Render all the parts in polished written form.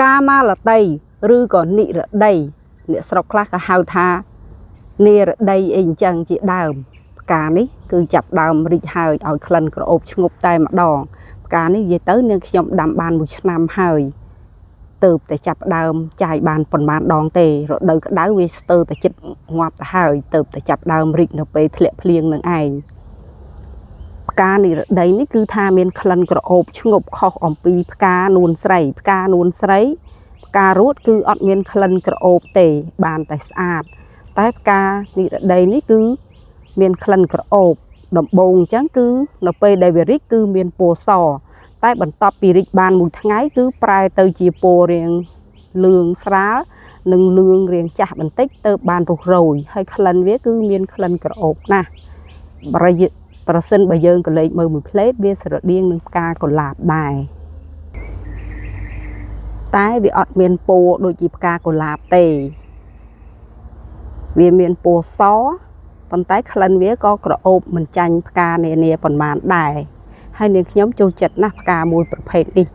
កាមាលតីឬក៏និរតីអ្នកស្រុកខ្លះក៏ហៅថានិរតីអីអញ្ចឹងជាដើមផ្កានេះគឺចាប់ដើមរីកហើយឲ្យក្លិនក្រអូបឈ្ងប់តែម្ដងផ្កានេះនិយាយទៅនាងខ្ញុំដាំបានមួយឆ្នាំហើយទៅតែចាប់ដើមចាយបានប៉ុន្មានដងទេរដូវក្តៅវាស្ទើរតែចិត្តងាប់ទៅហើយទៅតែចាប់ដើមរីកនៅពេលធ្លាក់ភ្លៀងនឹងឯង ផ្កានិរតីនេះគឺថាមានក្លិនក្រអូបឈ្ងប់ខុសអំពីផ្កានួនស្រីផ្កានួនស្រីផ្ការួតគឺអត់មានក្លិនក្រអូបទេបានតែស្អាតតែផ្កានិរតីនេះគឺមានក្លិនក្រអូបដំបូងអញ្ចឹងគឺនៅពេលដែលវារីកគឺមានពណ៌សតែបន្ទាប់ពីរីកបានមួយថ្ងៃគឺប្រែទៅជាពណ៌រាងលឿងស្រាលនិងលឿងរាងចាស់បន្តិចទៅបានរុះរោយហើយក្លិនវាគឺមានក្លិនក្រអូបណាស់ប្រយ ប្រសិនបើយើងក៏លេចមើលមួយផ្លេតវាស្រដៀងនឹងផ្កាកុលាបដែរតែវាអត់មានពណ៌ដូចជាផ្កាកុលាបទេវាមានពណ៌សប៉ុន្តែក្លិនវាក៏ក្រអូបមិនចាញ់ផ្កានានាប៉ុន្មានដែរហើយនាងខ្ញុំចូលចិត្តណាស់ផ្កាមួយប្រភេទនេះ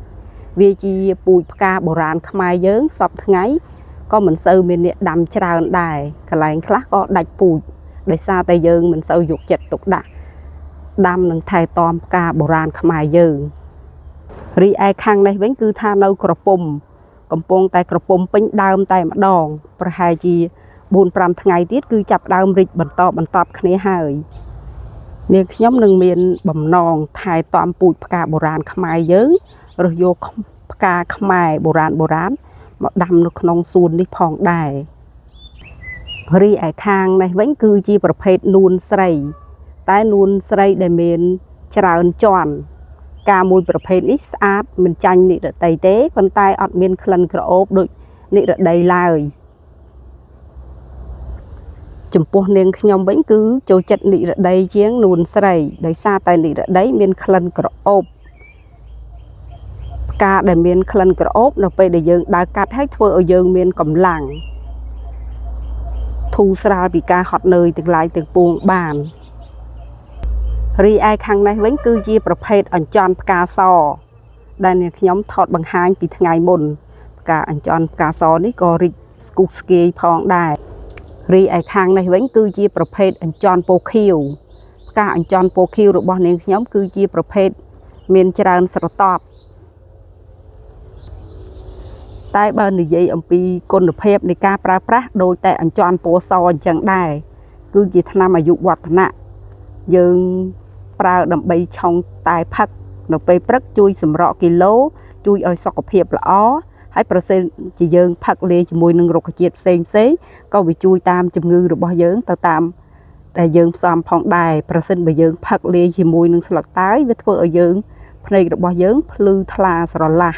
វាជាពូជផ្កាបុរាណខ្មែរយើងសពថ្ងៃក៏មិនសូវមានអ្នកដាំច្រើនដែរកន្លែងខ្លះក៏ដាច់ពូជដោយសារតែយើងមិនសូវយកចិត្តទុកដាក់ ដាំនិងថែទាំផ្កាបុរាណខ្មែរយើងរីឯខាងនេះវិញគឺថានៅក្រពុំកំពុងតែក្រពុំពេញដើមតែម្ដងប្រហែលជា4 5ថ្ងៃទៀតគឺចាប់ដើមរីកបន្តបន្តគ្នាហើយនាងខ្ញុំនឹងមានបំណងថែទាំពូជផ្កាបុរាណខ្មែរយើងរើសយកផ្កាខ្មែរបុរាណបុរាណមកដាំនៅក្នុងសួននេះផងដែររីឯខាងនេះវិញគឺជាប្រភេទនួនស្រី តែនួនស្រីដែលមានច្រើនជាន់ការមួយប្រភេទនេះស្អាតមិនចាញ់និរតីទេប៉ុន្តែអត់មានក្លិនក្រអូបដូចនិរតីឡើយចំពោះនាងខ្ញុំវិញគឺចូលចិត្តនិរតីជាងនួនស្រីដោយសារតែនិរតីមានក្លិនក្រអូបផ្កាដែលមានក្លិនក្រអូបនៅពេលដែលយើងដើរកាត់ហើយធ្វើឲ្យយើងមានកម្លាំងធូរស្រាលពីការហត់នឿយទាំងឡាយទាំងពួងបាន រីឯខាងនេះវិញគឺជាប្រភេទអញ្ចន់ផ្កាសដែលនាងខ្ញុំថតបង្ហាញពីថ្ងៃមុនផ្កាអញ្ចន់ផ្កាសនេះក៏រីកស្គុះស្គាយផងដែររីឯខាងនេះវិញគឺជាប្រភេទអញ្ចន់ពោខៀវផ្កាអញ្ចន់ពោខៀវរបស់នាងខ្ញុំគឺជាប្រភេទមានច្រើនស្រទាប់តែបើនិយាយអំពីគុណភាពនៃការប្រើប្រាស់ដូចតែអញ្ចន់ពណ៌សអញ្ចឹងដែរគឺជាថ្នាំអាយុវឌ្ឍនៈយើង ប្រើដើម្បីឆុងតែផឹកនៅពេលព្រឹកជួយសម្រក់គីឡូជួយឲ្យសុខភាពល្អហើយប្រសិនជាយើងផឹកលាយជាមួយនឹងរុក្ខជាតិផ្សេងផ្សេងក៏វាជួយតាមជំងឺរបស់យើងទៅតាមដែលយើងផ្សំផងដែរប្រសិនបើយើងផឹកលាយជាមួយនឹងស្លឹកតើយវាធ្វើឲ្យយើងភ្នែករបស់យើងភ្លឺថ្លាស្រឡះ